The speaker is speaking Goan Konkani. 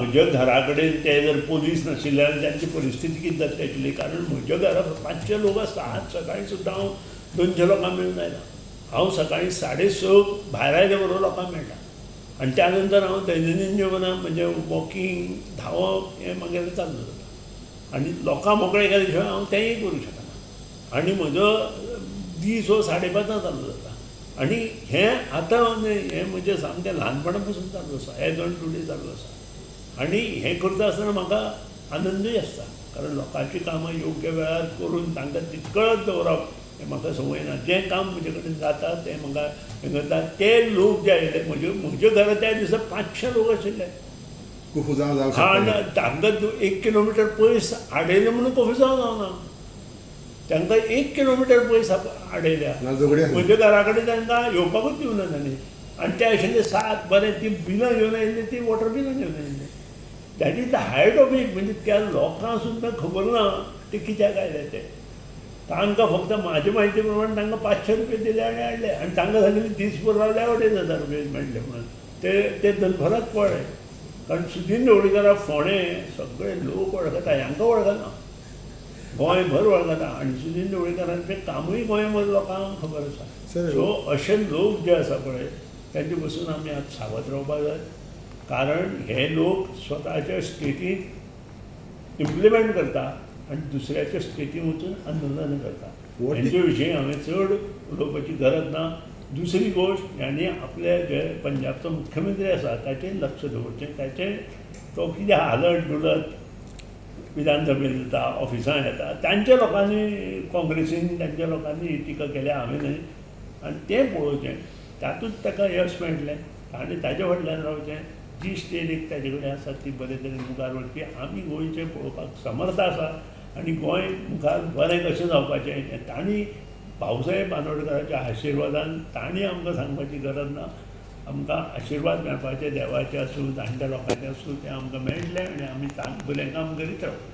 म्हज्या घरा कडेन ते जर पोलीस नाशिल्ले जाल्यार तांची परिस्थिती कितें जातली आशिल्ली? कारण म्हज्या घरा 500 लोक आसता. आज सकाळीं सुद्दां हांव 200 लोकांक मेळून आयलां. हांव सकाळीं 6:30 भायर आयले बरोबर लोकांक मेळटा आनी त्या नंतर हांव दैनंदीन जिवनात म्हणजे वॉकींग, धांवप हें म्हगेलें चालू जाता आनी लोकां मोकळे केले शिवाय हांव तेंय करूं शकना. आनी म्हजो दीस हो 5:30 चालू जाता आनी हें आतां न्हय, हें म्हजें सामकें ल्हानपणा पसून चालू आसा, एज ऑन टुडे चालू आसा. आनी हें करता आसतना म्हाका आनंदूय आसता, कारण लोकांचीं कामां योग्य वेळार करून तांकां तितकळत दवरप हें म्हाका संवय ना. जें काम म्हजे कडेन जाता तें म्हाका हें करता. ते लोक जे आयिल्ले म्हज्या घरा त्या दिसा 500 लोक आशिल्ले. आनी तांकां 1 किलोमिटर पयस आडयलें म्हणून कोफुजांव जावना, तांकां 1 किलोमिटर पयस आडयल्या. म्हज्या घरा कडेन तांकां येवपाकूच दिवना तांणी. आनी ते आशिल्ले 7 बरें ती बिलां घेवन आयिल्ली, ती वॉटर बिलां घेवन आयिल्ली. That is the height of it. म्हणजे त्या लोकांक सुद्दां खबर ना ते कित्याक आयले ते. तांकां फक्त म्हाजे म्हायती प्रमाण तांकां 500 रुपये दिले आनी हाडले. आनी तांकां सांगलें दीसभर रावले 2,500 रुपये मेळटले म्हणून. ते दनपरांत पळ्ळे. कारण सुदीन ढवळीकाराक फोंडें सगळे लोक वळखता, हांकां वळखना, गोंयभर वळखता. आनी सुदीन ढवळीकारांचें कामूय गोंयभर लोकांक खबर आसा. सो अशे लोक जे आसा पळय तांचे पसून आमी आतां सावध रावपाक जाय, कारण हे लोक स्वताच्या स्टेटींत इम्प्लिमेंट करता आनी दुसऱ्याच्या स्टेटीन वचून आंदोलन करता. हेंचे विशीं हांवें चड उलोवपाची गरज ना. दुसरी गोश्ट, ह्यांनी आपले जे पंजाबचो मुख्यमंत्री आसा ताचेर लक्ष दवरचें. ताचें तो कितें हालत डुलत विधानसभेंत येता, ऑफिसांत येता, तांच्या लोकांनी काँग्रेसीन तांच्या लोकांनी ही टिका केल्या, हांवें न्हय. आनी तें पळोवचें, तातूंत ताका यश मेळटलें आनी ताजे फाटल्यान रावचें. जी स्टेट एक ताजे कडेन आसा ती बरे तरेन मुखार व्हरची. आमी गोंयचें पळोवपाक समर्थ आसा आनी गोंय मुखार बरें कशें जावपाचें हें तांणी भाऊसाहेब बांदोडकराच्या आशिर्वादान तांणी आमकां सांगपाची गरज ना. आमकां आशिर्वाद मेळपाचे देवाचे आसूं, जाणट्या लोकांचे आसूं, तें आमकां मेळटलें आनी आमी बरें काम करीत रावतले.